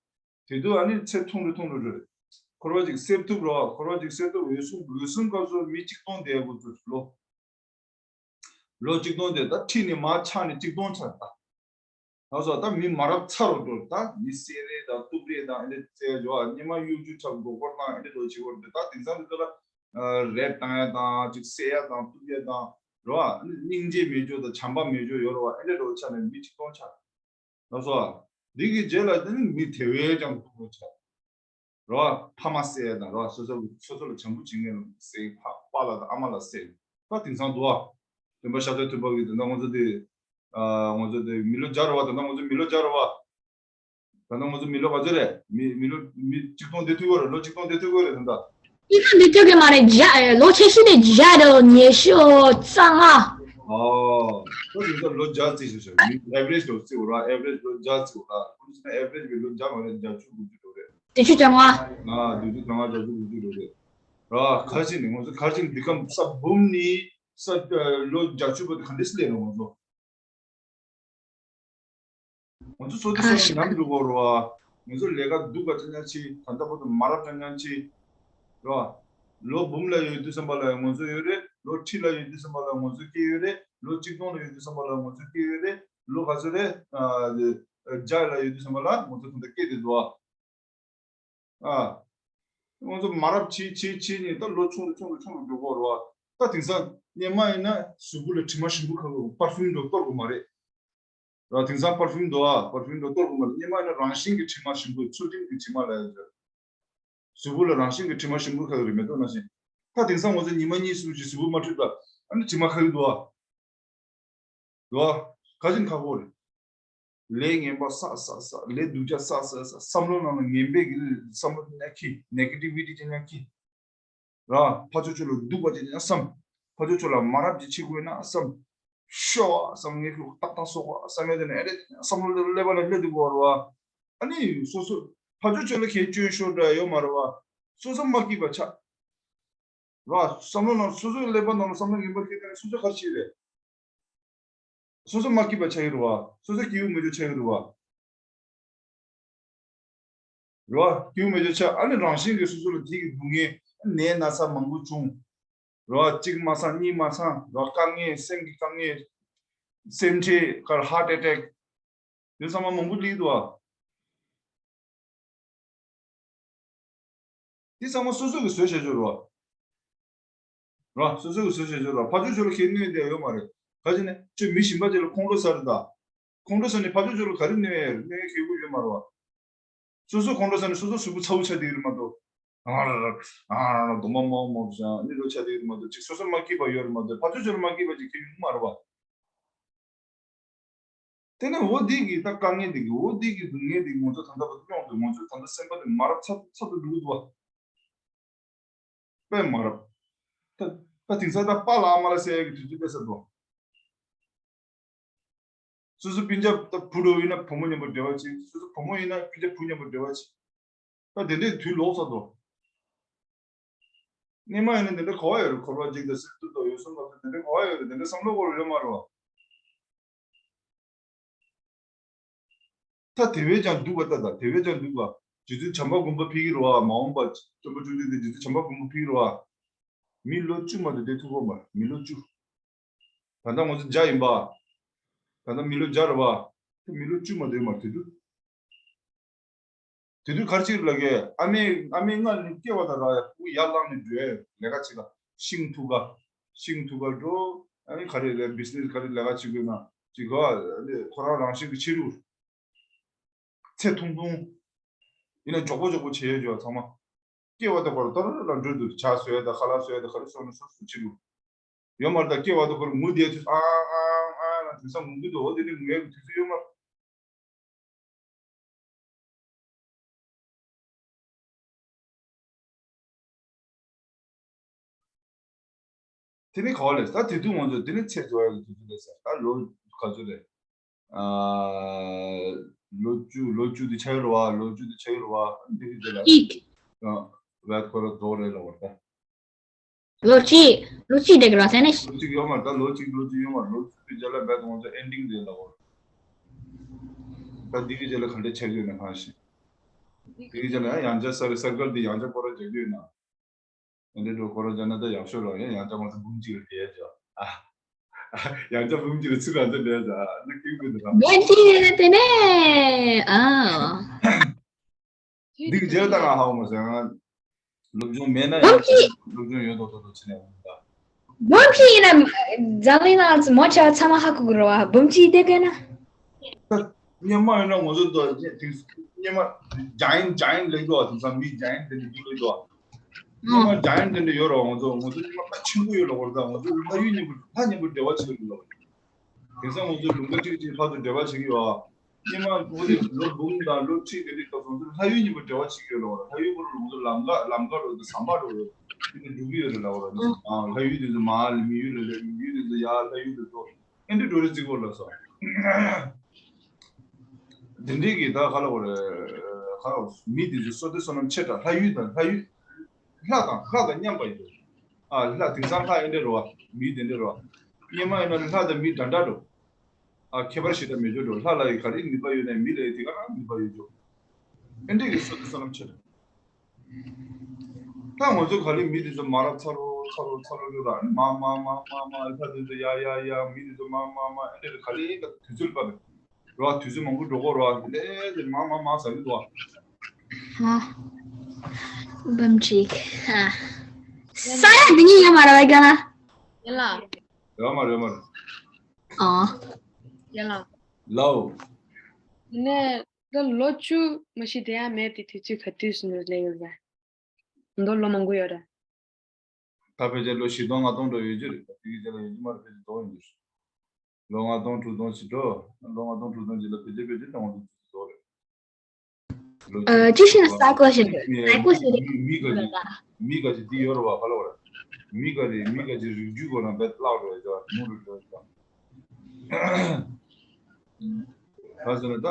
དེ་དུས་ཨ་ནི་ཚེ་ཐུང་རུ་ཐུང་རུ་འགྲོ་རེད། འཁོར་བ་འཇིག་གསེར་ཐུབ་རོ། འཁོར་བ་འཇིག་གསེར་ཐུབ་འོད་སྲུང་འོད་སྲུང་སྐབས་སུ་མི་གཅིག་སྟོང་བསྡད་འགོ་བཙུགས་ལོ། ལོ་གཅིག་སྟོང་དེ་ད་ཁྲི་ནས་མར་ཆག་ནས་གཅིག་སྟོང་ཆགས་ད། ད་སོ་ད་མི་མ་རབས་ཚ་རུ་འགྲོ་ད་མི་བསད་རེས་དང་གཏུབ་རེས་དང་ཨེ་འདྲ་རྩེ་ཡ་འཇོག་ཨ་སྙེ་མ་གཡུག་རྒྱུ་ཆགས་མགོ་སྐོར་བཏང་ཨེ་འདྲ་འགྲོ་བྱེད་དགོས་རེད། ད་དེང་སང་དེ་ཚོ་ལ་རེབ་བཏང་ཡ་དང་ཅིག་བསད་ཡ་དང་གཏུབ་ཡ་དང་རོ་ཨ་སྙིང་རྗེ་མེད་འཇོག་དང་བྱམས་པ་མེད་འཇོག་ཡོད་རོ་ཨ་ཨེ་འདྲ་འགྲོ་ཆགས་ནས་མི་གཅིག་སྟོང་ཆགས་ད་སོ། འདི་གི་རྗེས་ལ་དེ་ནི་མི་དེ་བས་ཀྱང་གཏུབ་རོ་ཆགས། རོ། ཕ་མ་བསད་དང་རོ། སོ་སོ་སོ་སོ་ལ་བྱམས་པོ་བྱེད་མཁན་ལ་བསད། ཕ་པཱ་ལགས་དང་ཨ་མ་ལགས་བསད། ད་དེང་སང་འདུག་ཨ། སྟོན་པ་ཤཱཀྱ་ཐུབ་པ་གིས་དེ་འདྲ་ང་ཚོ་དེ། ཨ། ང་ཚོ་དེ་མི་ལོ་བརྒྱ་རེད་བ། ད་ལྟ་ང་ཚོ་མི་ལོ་བརྒྱ་རེད་བ། ད་ལྟ་ང་ཚོ་མི་ལོ་ག་ཚོད་རེད། མི་མི་ལོ་མི་ཆིག་སྟོང་བསྡད་ཐུབ་ཀྱི་རེད། ལོ་ཆིག་སྟོང་བསྡད་ཐུབ་ཀྱི་རེད་ད་ལྟ། ཆིག་སྟོང་བསྡད་ཐུབ་ཀྱི་མ་རེད། བརྒྱ། ཨེ། ལོ་ཆེ་ཤོས་དེ་བརྒྱ་དང་ཉི་ཤུ་རྩ་ལྔ། ཨོ། ཁོ་ཚོ་ལོ་བརྒྱ་རྩིས་ཤོག་ཤོག་མི་ཨེ་ཝ་རེཇ་ལོ་རྩིས་འོ་ར། ཨེ་ཝ་རེཇ་ལོ་བརྒྱ་རྩིས་འོ་ར། ཁོ་ཚོ་ཨེ་ཝ་རེཇ་གི་ལོ་བརྒྱ་མ་རེད། བརྒྱད་ཅུ་དགུ་བཅུ་ལོ་རེད། བརྒྱད་ཅུ་གྱ་ལྔ། ང་བདུན་ཅུ་གྱ་ལྔ། བརྒྱད་ཅུ་དགུ་བཅུ་ལོ་རེད། ར། ག་རེ་བྱས་ནས་ང་ཚོ། ག་རེ་བྱས་ནས་འདི་ག་ས་འབུམ་ནི་ས་ལོ་བརྒྱད་ཅུ་པོ་དེ་ག་འདྲས་སླེབས་ནོ་ང་ཚོ། ང་ཚོ་སོ་སོ་སོ་སོ་ནང་འགྲོ་དགོས་རེད་བ། ང་ཚོ་ལས་ཀ་སྡུག་པ་ཅང་ཅང་བྱེད། ད་ལྟ་བར་དུ་མ་རབས་ཅང་ཅང་བྱེད། རེད་བ། ལོ་འབུམ་ལ་ཡོད་དུས་ཙམ་པ་ལ་ང་ཚོ་ཡོད་རེད། ལོ་ཁྲི་ལ་ཡོད་དུས་ཙམ་པ་ལ་ང་ཚོ་སྐྱེས་ཡོད་རེད། ལོ་ཆིག་སྟོང་ལ་ཡོད་དུས་ཙམ་པ་ལ་ང་ཚོ་སྐྱེས་ཡོད་རེད། ལོ་ག་ཚོད་རེད། ཨ། བརྒྱ་ལ་ཡོད་དུས་ཙམ་པ་ལ་ང་ཚོ་ད་ལྟ་སྐྱེས་བསྡད་འདུག་བ། ཨ། ང་ཚོ་མ་རབས་བྱེད་བྱེད་བྱེད་ནས་ད་ལོ་ཆུང་རུ་ཆུང་རུ་ཆུང་རུ་འགྲོ་གི་རེད་བ། ད་དེང་སང་སྔོན་མ་ཡིན་ན་གཟུགས་པོ་ལ་དྲི་མ་ཞིམ་པོ་ཁ་དགོས། པར་ཕིའུམ་འདྲ་གཏོར་དགོས་མ་རེད། ར། དེང་སང་པར་ཕིའུམ་འདྲ། ཨ། པར་ཕིའུམ་འདྲ་གཏོར་དགོས་མ་རེད། སྔོན་མ་ཡིན་ན་རང་བཞིན་གྱི་དྲི་མ་ཞིམ་པོ། ཚུལ་ཁྲིམས་ཀྱི་དྲི་མ་ལབ་ཡ་ཅིག་གཟུགས་པོ་ལ་རང་བཞིན་གྱི་དྲི་མ་ཞིམ་པོ་ཁ་དགོས་རེད་མེད་དོ་ནང་བཞིན། ད་དེང་སང་ང་ཚོ་ཉི་མ་གཉིས་གསུམ་ཅིག་གཟུགས་པོ་མ་འཁྲུད་ད། ཨ་ནི་དྲི་མ་ཁ་གི་འདུག་ཨ། འདུག་ཨ། ག་ཅིག་ཁག་པོ་རེད། ལས་ངན་པ་བསགས་བསགས་བསགས། ལས་སྡུག་ཅག་བསགས་བསགས་བསགས། བསམ་བློ་ནང་ལ་ངན་པའི་གི་བསམ་བློ་ཉག་གི་ནེ་གེ་ཊི་བི་ཊི་ཅིག་ཉག་གི། ར། ཕར་ཕྱོགས་ཕྱོགས་ལ་སྡུག་པ་ཅིག་ཉག་བསམ། ཕར་ཕྱོགས་ཕྱོགས་ལ་མ་རབས་ཅིག་བྱེད་དགོས་ན་བསམ། ཤོ་བསམ། ངས་ཁོ་ཏག་ཏག་སོག་པ་བསམ་ཡ་དེ་ནས་ཨེ་རེད། བསམ་བློ་ཀླད་པ་ལ་སླེབས་འདུག་གོ་ར་བ། ཨ་ནི་སོ་སོ་ཕར་ཕྱོགས་ཕྱོགས་ལ་གལ་སྐྱོན་ཤོར་འདྲ་ཡོད་མ་རེད་བ། སོ་སོ་མ་སྐྱིད་པ་ཆགས། ར། བསམ་བློ་ནང་སོ་སོའི་ཀླད་པ་ནང་ལ་བསམ་བློ་ངན་པ་སྐྱེས་ཏེ་སོ་སོ་ག་རེ་བྱེད་རེད། སོ་སོ་མ་སྐྱིད་པ་ཆགས་ཀྱི་རེད་བ། སོ་སོ་སྐྱིད་པོ་མེད་ཆོག་ཆགས་ཀྱི་རེད་བ། རེད་བ། སྐྱིད་པོ་མེད་ཆོག་ཆགས། ཨ་ནི་རང་བཞིན་གྱིས་སོ་སོ་ལ་དེ་གི་སྡུག་བསྔལ་ནད་ན་ཚ་མང་པོ་བྱུང་། རེད་བ། གཅིག་མ་ཚང་གཉིས་མ་ཚང་། རེད་བ། དཀའ་ངལ། སེམས་ཀྱི་དཀའ་ངལ། སེམས་ཁྲལ་ག་རེ། ཧར་ཊི་ཨེ་ཊེག་དེ་ཚང་མ་མང་པོ་སླེབས་འདུག་བ། དེ་ཚང་མ་སོ་སོ་གིས་བཟོས་བཞག་རྒྱུ་རེད་བ། རེད་བ། སོ་སོ་གིས་བཟོས་བཞག་རྒྱུ་རེད་བ། ཕར་ཕྱོགས་ཕྱོགས་ལ་ཁྱེད་གནོད་བསྡད་ཡོད་མ་རེད། ག་ཅི་ནས་ཁྱོད་མི་གཞན་པ་ཅིག་ལ་ཁོང་ཁྲོ་ཟ་རེད་ད། ཁོང་ཁྲོ་ཟ་ནས་ཕར་ཕྱོགས་ཕྱོགས་ལ་ག་རེ་གནོད་ཡོད་རེད། གནོད་ཡ་གལ་པོ་ཡོད་མ་རེད་བ། སོ་སོ་ཁོང་ཁྲོ་ཟ་ནས་སོ་སོ་གཟུགས་པོ་ཚ་པོ་ཆགས་བསྡད་ཡོད་རེད་མ་གཏོགས། ཨ་ར་ར་ཨ་ར་ར་རྡོག་མ་མང་མང་བྱས་ཨ་ནི་ལོ་ཆགས་བསྡད་ཡོད་རེད་མ་གཏོགས། ཅིག་སོ་སོ་མ་སྐྱིད་པ་ཡོད་རེད་མ་གཏོགས། ཕར་ཕྱོགས་ཕྱོགས་ལ་མ་སྐྱིད་པ་ཅིག་ཁྱོད་ཡོང་གི་མ་རེད་བ། དེ་ནས་འོ་འདི་གི་ད་དཀའ་ངལ་འདི་གི། འོ་འདི་གི་སྡུག་བསྔལ་འདི་གི་ང་ཚོ་ད་ལྟ་བར་དུ་མྱོང་དུས་ང་ཚོའི་ད་ལྟ་སེམས་པ་འདི་མ་རབས་ཚ་ཚ་དུ་འགྲོ་གི་འདུག་བ། དཔེ་མ་རབས། ད་ད་དེང་སང་ད་པཱ་ལགས་ཨ་མ་ལགས་ཟེར་ཡ་གི་དུས་ཚོད་སླེབས་ཚར་འདུག། སོ་སོ་སྤུན་ཀྱག་ད་བུ་འདྲ་བོ་ཡིན་ན་བུ་མོ་མཉམ་པོ་འབྲེལ་བ་བྱེད། སོ་སོ་བུ་མོ་ཡིན་ན་སྤུན་ཀྱག་བུ་མཉམ་པོ་འབྲེལ་བ་བྱེད། ད་དེ་འདྲའི་དུས་ལོག་ཚར་འདུག། སྔོན་མ་ཡིན་ན་དེ་འདྲ་གོ་བ་ཡོད་རེད། འཁོར་བ་འཇིག་དང་སྲིད་དུ་དོ་ཡོད་གསུངས་པ་དེ་འདྲ་གོ་བ་ཡོད་རེད། དེ་འདྲ་བསམ་བློ་འཁོར་ཡོད་མ་རེད་བ། ད་དེ་བས་ཀྱང་སྡུག་པ་ལྟ། ད་དེ་བས་ཀྱང་སྡུག་པ། རྗེ་བཙུན་བྱམས་པ་མགོན་པོ་ཕེབས་ཀྱི་རེད་བ། མ་འོངས་པ་སྟོན་པ་བཅོམ་ལྡན་འདས་རྗེ་བཙུན་བྱམས་པ་མགོན་པོ་ཕེབས་ཀྱི་རེད་བ། མི་ལོ་བཅུ་མ་གཏོགས་བསྡད་ཐུབ་ཀྱི་མ་རེད། མི་ལོ་བཅུ། ད་ལྟ་ང་ཚོ་བརྒྱ་ཡིན་པ། ད་ལྟ་མི་ལོ་བརྒྱ་རེད་བ། ད་མི་ལོ་བཅུ་མ་གཏོགས་ཡོད་མ་རེད། དེ་དུས། དེ་དུས་ག་རེ་བྱེད་ཀྱི་རེད་ལབ་ཀྱི། ཨ་མའི་ཨ་མའི་མངལ་ནས་སྐྱེ་བ་དང་རག་ཡ་ཕྲུ་གུ་ཡར་བླངས་ནས་འགྲོ་ཡ་ལས་ཀ་བྱེད་ལ། ཤིང་འཐུ་ག་ཤིང་འཐུ་ག་འགྲོ། ཨ་ནི་ག་རེ་ལས་བི་ཛི་ནེ་སི་ག་རེ་ལས་ཀ་བྱེད་དགོས་ན་བྱེད་ག་ཨ་ནི་ཁོ་རང་རང་བཞིན་གྱི་ཕྱི་རུ་ཚེ་ཐུང་ཐུང་། ཡིན་ན་མགྱོགས་པོ་མགྱོགས་པོ་བྱེད་ཡ་བྱེད་ཡ་ཚང་མ། སྐྱེ་བ་དང་ཁོ་རང་ཏར་ལ་འགྲོ་འདུག། ཇ་བཟོ་ཡ་དང་ཁ་ལག་བཟོ་ཡ་དང་ག་རེ་བཟོ་ན་སོ་སོ་བྱེད་དགོས། ཡོད་མ་རེད། ད་སྐྱེ་བ་དང་ཁོ་རང་ངུ་བསྡད་དུས་ཨ་ཨ་ཨ་ཨ་ལ་དེང་སང་ངུ་གི་འདུག། འོ་དེ་ནི་ངུ་ཡ་གི་དུས་ཚོད་ཡོད་མ་རེད། དེ་ནི་ག་བ་ལས་ད་དེ་དུས་ང་ཚོ་དེ་ནི་ཚེ་རྫོགས་ཡག་གི་དུས་ཚོད་ལས་ཟེར། ད་ལོ་ག་ཚོད་རེད། ཨ། ལོ་བཅུ། ལོ་བཅུ་དེ་ཆགས་ཡོད་རེད་བ། ལོ་བཅུ་དེ་ཆགས་ཡོད་རེད་བ། འདི་གི་རྗེས་ལ་གཅིག་ཨ། བད་ཁོ་ར་རྫོགས་རེད་ལབ་པ་རེད་ད། ལོ་གཅིག་ལོ་གཅིག་དེ་གི་ར་ཟེར་ནས། ལོ་གཅིག་ཡོད་མ་རེད། ད་ལོ་གཅིག་ལོ་གཅིག་ཡོད་མ་རེད། ལོ་བཅུ་དེ་རྗེས་ལ་བད་ང་ཚོ་ཨེན་ཌིང་རེད་ལབ་པ་རེད། ད་འདི་གི་རྗེས་ལ་ག་འདྲ་ཆགས་ཡོད་ན་གང་ཤེས། དེ་གི་རྗེས་ལ་ཡང་ཡང་བསྐྱར་སར་སར་ཀལ་དེ་ཡང་བསྐྱར་སྐོར་ར་རྒྱག་རྒྱུ་ཡིན་ན། ཨ་ནི་འགྲོ་སྐོར་ར་རྒྱག་ན་ད་ཡག་ཤོས་རེད། ཡང་ཡང་བསྐྱར་ང་ཚོ་འབུམ་གཅིག་ལ་བསྡད་ཡ་ཅོ། ཨ། ཡང་བསྐྱར་འབུམ་གཅིག་ལ་ཚུར་ར་ཚུར་བསྡད་ཡ་ཅོ། ཨ་ནི་སྐྱིད་པོ་འདུག་ར། འབུམ་གཅིག་ལ་དེ་ནས་ཨ། འདི་གི་རྗེས་ལ་ད་ང་ཧ་གོ་མ་སོང་། ང་སློབ་སྦྱོང་མེད་ན་ཡང་སློབ་སྦྱོང་ཡོད་མདོག་མདོག་མདོག་བྱས་ནས་འོང་ད། འབུམ་གཅིག་ཡིན་ན་འཛམ་གླིང་ནང་ལ་མོ་ཆ་ཚང་མ་ཧ་གོ་གི་རེད་བ། འབུམ་གཅིག་བསྡད་དགོས་ན། ད་ སྔོན་མ་ཡིན་ན་ང་ཚོ་དང་དེ་སྔོན་མ་ཇ་ཡན་ཇ་ཡན་ལེགས་འདུག་བ། དེང་སང་མི་ཇ་ཡན་དེ་འདྲ་རྒྱུག་ལེགས་འདུག་བ། སྔོན་མ་ཇ་ཡན་དེ་འདྲ་ཡོད་རེད་བ། ང་ཚོ་ང་ཚོ་སྔོན་མ་ད་ཆེན་པོ་ཡོད་ལ་བར་ད་ང་ཚོ་ལྷ་ཡུལ་གཉིས་པོ་ལྷ་གཉིས་པོ་འབྲེལ་བ་བྱེད་ཀྱི་ཡོད་ལ། དེང་སང་ང་ཚོ་ལུང་པ་གཅིག་གཅིག་ལྷ་དང་འབྲེལ་བ་བྱེད་ཀྱི་ཡོད་བ། སྔོན་མ་ང་ཚོ་ལོ་འབུམ་དང་ལོ་ཁྲི་དེ་འདྲའི་སྐབས་སུ་ང་ཚོ་ལྷ་ཡུལ་གཉིས་པོ་འབྲེལ་བ་བྱེད་ཀྱི་ཡོད་ལ་བ། ལྷ་ཡུལ་པོ་ལ་ང་ཚོ་ལམ་ཀ་ལམ་ཀ་རོ་དང་ཟམ་པ་རོ་དེ་འདྲ་འགྲོ་གི་ཡོད་རེད་ལ་བ། ལྷ་ཡུལ་དེ་ཚོ་མར་མི་ཡུལ་ལ་སླེབས། མི་ཡུལ་དེ་ཚོ་ཡར་ལྷ་ཡུལ་དུ་འགྲོ། ཨེ་འདྲ་འགྲོ་རེད་བརྩི་གོ་ལ་སོ། དེ་འདྲའི་གི་ད་ག་ལ་བ་རེད། ག་ལ་བ་མི་དེ་ཚོ་བསོད་བདེ་བསོད་ནམས་ཆེ་དྲགས། ལྷ་ཡུལ་དང་ལྷ་ཡུལ་ལྷ་དང་ལྷ་དང་མཉམ་པ་ཡིན་པས། ཨ་ལྷ་དེང་སང་ལྷ་ཨེ་འདྲ་རེད་བ། མི་དེ་འདྲ་རེད་བ། སྔོན་མ་ཡིན་ན་ལྷ་དང་མི་འདྲ་འདྲ་འགྲོ། ཨ་ཁྱད་པར་ཞེ་དྲག་མེད་འགྲོ་འགྲོ། ལྷ་ལ་ཡི་ག་རེ་ནུས་པ་ཡོད་ན་མི་ལ་ཡི་དེ་ག་རང་ནུས་པ་ཡོད་འགྲོ། ཨེ་འདྲའི་གི་བསོད་བདེ་བསོད་ནམས་ཆེ་དྲགས། ད་ང་ཚོ་ག་ལེ་མི་དེ་ཚོ་མ་ར་ཚ་རོ་ཚ་རོ་ཚ་རོ་རོ་ར་ནི་མ་མ་མ་མ་མ་ལྷ་དེ་ཚོ་ཡ་ཡ་ཡ་མི་དེ་ཚོ་མ་མ་མ་ཨེ་འདྲ་ག་ལེ་ད་དུས་ཚོད་པ་རེད་ར། དུས་ཚོད་མང་པོ་འགྲོ་གོ་ར་ལེ་དེ་མ་མ་མ་ཟ་གི་འདུག་ཨ། ཧ། འབུམ་གཅིག་ཧ། ས་ཡ་འདི་གཉིས་ཡོད་མ་རེད་བ་རྒན་ལགས། ཡ་ལ། ཡོད་མ་རེད་མ་རེད། ཨ། ཡ་ལ། ལའོ། ཡིན་ནའི་ད་ལོ་བཅུ་མ་གཞི་དེ་ཡང་མེད་དེ་དུས་ཚོད་ག་དུས་སུ་ནས་སླེབས་ཡོད་རེད། མདོར་ལོ་མང་པོ་ཡོད་རེད། ད་ཕལ་ཆེར་ལོ་བཞི་སྟོང་ལྔ་སྟོང་འགྲོ་ཡོད་རྒྱུ་རེད། ད་དེ་གི་རྗེས་ལ་ཡོད་རྒྱུ་མ་རེད། ཕལ་ཆེར་རྫོགས་ཡོང་རྒྱུ་རེད། ལོ་ལྔ་སྟོང་དྲུག་སྟོང་ཞིག་འགྲོ། ལོ་ལྔ་སྟོང་དྲུག་སྟོང་རྗེས་ལ་ཕལ་ཆེར་ཕལ་ཆེར་ད་ང་ཚོ་དུས་ཚོད་རྫོགས་རེད། ལོ་ཨ་གཅིག་བྱས་ན་ས་ཀོ་ཞིག་རེད། ས་ཀོ་ཞིག་རེད། མི་མི་ག་ཅིག་མི་ག་ཅིག་འདི་ཡོད་རེད་བ། ག་ལ་བ་རེད། མི་ག་རེད། མི་ག་ཅིག་རིགས་རྒྱུད་གོ་ན་བེད་བརླག་རེད་ཅག་མུ་རུ་རེད་ཅག་ག་ཟེར་ན་ད་